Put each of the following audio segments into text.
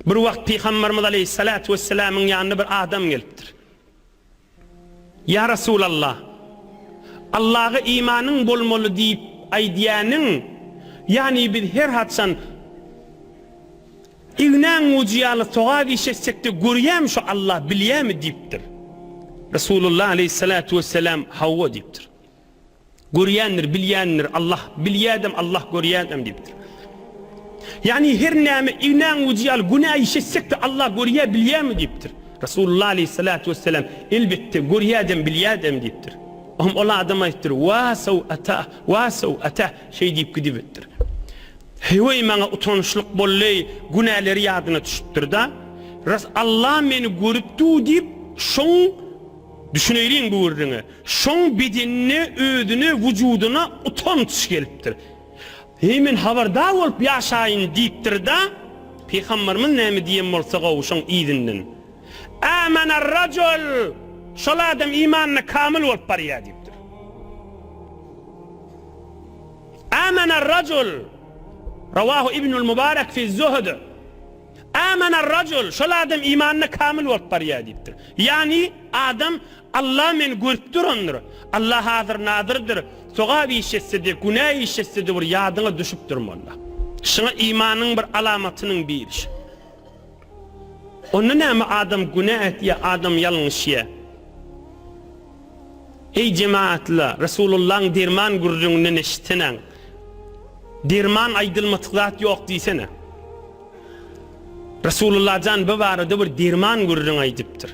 Bir wagt Pygamberimiz aleýhissalatu wessalamyň ýanyna bir adam gelipdir. Ýa Resulallah! Allaha imanyň bolmaly diýip aýdýanyň, ýagny biz her haçan ignäň ujy ýaly sogap iş etsekde görýämi şu Allah bilýämi diýipdir. Resulullah aleýhissalatu wessalam hawa diýipdir. Görýändir, bilýändir, Allah bilýädem, Allah görýädem diýipdir. Ýagny her näme ignäň ujy ýaly günä iş etsek-de Allah görýär, bilýärmi diýipdir. Resulullah aleýhissalatu wessalam, Elbetde, görýädem, bilýädem diýipdir. Ohm ol adam aýtdyr, Wa sawata, wa sawata, şeý diýip gidibipdir. Heweý maňa utançlyk boldy, günäleri ýadyna düşüpdir-de. Ras Allah meni görüp dur diýip, şoň düşüneýliň bu gürrüňe. Şoň bedenine, özüne, wujudyna utanç gelipdir. Heý, men habardar bolup ýaşaýyn diýipdir-de, Pygamberimiz näme diýen bolsa gowy şoň yzyndan. Âmener-rajul! Şol adam imanynda kamyl bolup barýar diýipdir. Âmener-rajul! Rawahu Ibnul Mubarek fiz-Zuhd. Âmener-rajul! Şol adam imanynda kamyl bolup barýar diýipdir. Ýagny adam Allah meni görüp durandyr. Allah hazyr-nazyrdyr. Sogap iş etse-de, günä iş etse-de bir ýadyňa düşüp durmaly. Şuňa imanyň bir alamatynyň biri şu. Onda näme adam günä etýär, adam ýalňyşýar. Eý jemaatlar, Resulullahyň derman gürrüňinden eşitsenäň. Derman aýdylmadyk zat ýok diýsene. Resulullah jan bu barada bir derman gürrüň aýdypdyr.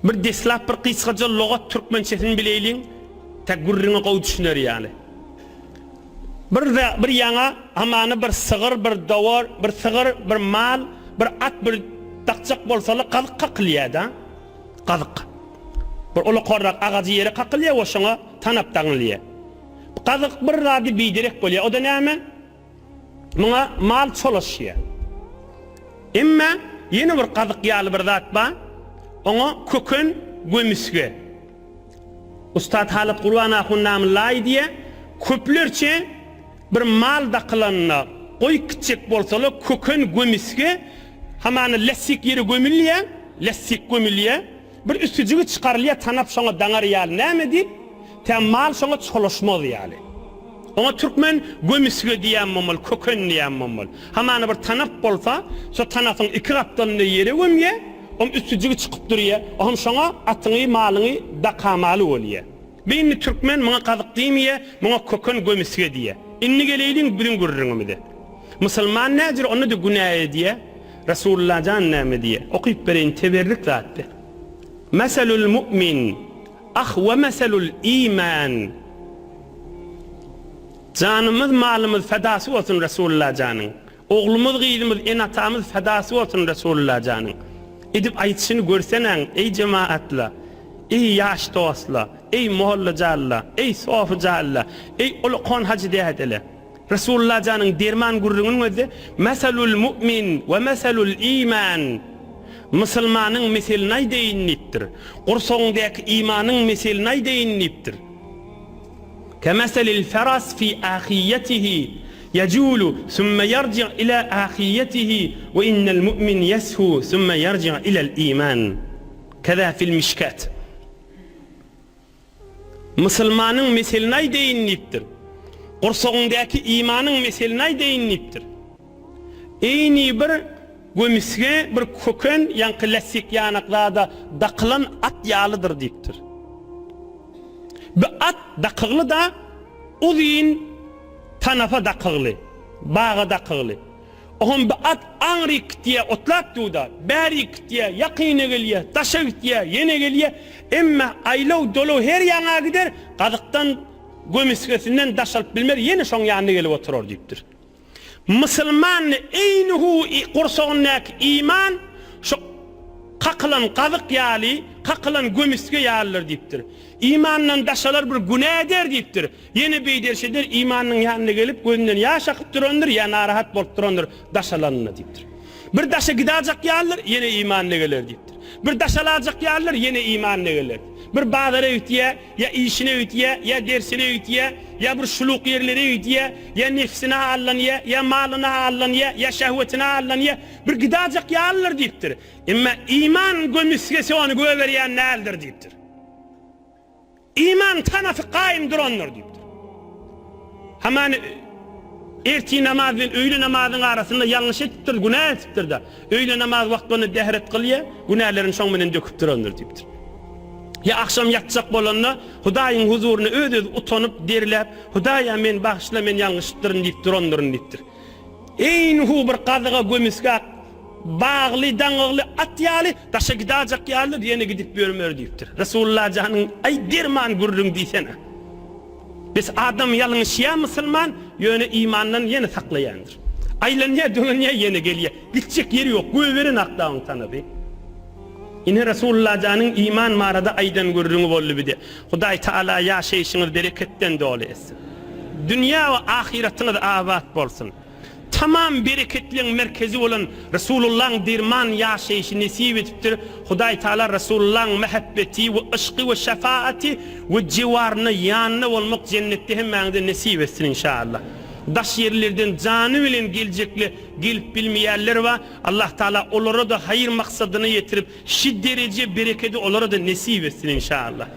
Bir deslap bir gysgaja logat türkmençesini bileýliň, tä gürrüňe gowy düşüner ýaly. Bir bir ýaňa hamana bir sygyr, bir dowar, bir sygyr, bir mal, bir at bir dakjak bolsalar gazyk kakylýar-da. Gazyk. Bir ulakarrak agajy ýere kakylýar we şoňa tanap daňylýar. Gazyk bir zady biderek bolýar. O-da näme? Muňa mal çolaşýar. Emma ýene bir gazyk ýaly bir zat bar. Oňa köken gömüsge. Ussat Halyt Gurban ahun Namyllaý diýýär, Köplerçe bir mal dakylanda goýup gitjek bolsalar köken gömüsge hamana lässik ýere gömülýär, lässik gömülýär. Bir üstüjigi çykarylýar tanap şoňa daňar ýaly näme diýip, tä mal şoňa çolaşmaz ýaly. Oňa türkmen gömüsge diýýän bolmaly, köken diýýän bolmaly. Hamana bir tanap bolsa, şo tanapyň iki gapdalynda ýere gömýär, oň üstüjigi çykyp durýar, oňam şoňa atyňy, malyňy dakamaly bolýar. Bi indi türkmen muňa gazyk diýmeýär, muňa köken gömüsge diýýär. Indi geleýliň biziň gürrüňimize. Musulman näjür onda-da günä edýär? Resulullah jan näme diýýär? Okyp bereýin teberrik zat be. Meselul mu'min ah we meselul iman. Janymyz malymyz fedasy bolsun Resulullah janyň. Oglumyz gyzymyz ene atamyz fedasy bolsun Resulullah janyň. Edip aýdyşyny görsenäň eý jemaatla, eý ýaş dostla, eý molla janla, eý sofy janla, eý ulakan hajy dädele. Resulullah janyň derman gürrüňiniň özi Meselul mu'min we meselul iman Musulmanyň meselini aýdaýyn diýipdir. Gursagyňdaky imanyň meselini aýdaýyn diýipdir. Kemeselil feras fi ahiýetihi ýejulu sümme ýerji ila ahiýetihi we innel mu'min ýeshu sümme ýerji ilel iman. Keza fil mişkat. Musulmanyň meselini aýdaýyn diýipdir. Gursagyňdaky imanyň meselini aýdaýyn diýipdir. Eýni bir gömüsge, bir köken, ýaňky lässik ýanak zada dakylan at ýalydyr diýipdir. Bu at dakygly-da, uzyn tanapa dakygly, baga dakygly. Oňam bu at aňryk gitýär, otlap dur-da, bärik gitýär, ýakyna gelýär, daşa gitýär, ýene gelýär. Emma aýlaw-dolaw her ýaňa gider, gazykdan, gömüsgesinden daş alyp bilmez, ýene şoň ýanyna gelip oturar diýipdir. Musulman eýni-hu gursagyndaky iman şu kakylan gazyk ýaly, kakylan gömüsge ýalydyr diýipdir. Imandan daş alar bir günä eder diýipdir. Ýene beýder şeýder imanynyň ýanyna gelip gözünden ýaş akyp durandyr ýa narahat bolup durandyr daş alanyna diýipdir. Bir daşa gidajak ýalydyr, ýene imanyna geler diýipdir. Bir daş alajak ýalydyr, ýene imanyna gelerdi. Bir bazara gitýär, ýa işine gitýär, ýa dersine gitýär, ýa bir şuluk ýerlere gitýär, ýa nebsine aldanýar, ýa malyna aldanýar, ýa şehwetine aldanýar, bir gidajak ýalydyr diýipdir. Emma iman gömüsgesi ony göberýän däldir diýipdir. Iman tanapy gaýym durandyr diýipdir. Hamany ertir namaz bilen öýle namazyň arasynda ýalňyş etipdir, günä etipdir-de. Öýle namaz wagtynda dehret kylýar, günälerini şoň bilen döküp durandyr diýipdir. Ýa agşam ýatjak bolanda Hudaýyň huzurynda öz-özi utanyp, derläp, Hudaýa meni bagyşla, men ýalňyşypdyryn diýip durandyryn diýipdir. Eýnhu bir gazyga gömüsgä bagly, daňygly at ýaly, daşa gidajak ýalydyr, ýene gidip ýörmeri diýipdir. Resulullah janyň, aý derman gürrüň diýsene. Bes adam ýalňyşýar musulman, ýöne imandan ýene saklaýandyr. Aýlanýar, dolanýar, ýene gelýär. Gitjek ýeri ýok, göberen akdagyň tanapy. Ine Resulullah janyň iman barada aýdan gürrüňi boldy bide. Hudaý Taala ýaşaýşyňyz bereketden doly etsin. Dünýä we ahyratyňyz abat bolsun. Tamam bereketleň merkezi bolan Resulullaň derman ýaşaýşy nesip edipdir. Hudaý Taala Resulullaň mähebbeti we yşky we şefaaty we jewaryna ýanynda bolmak jennetde hemmäňize nesip etsin inşallah. Daş ýerlerden jany bilen geljekle gelip bilmeýänler bar. Allah Taala olara-da haýyr maksadyna ýetirip şi dereje berekedi olara-da nesip etsin inşallah.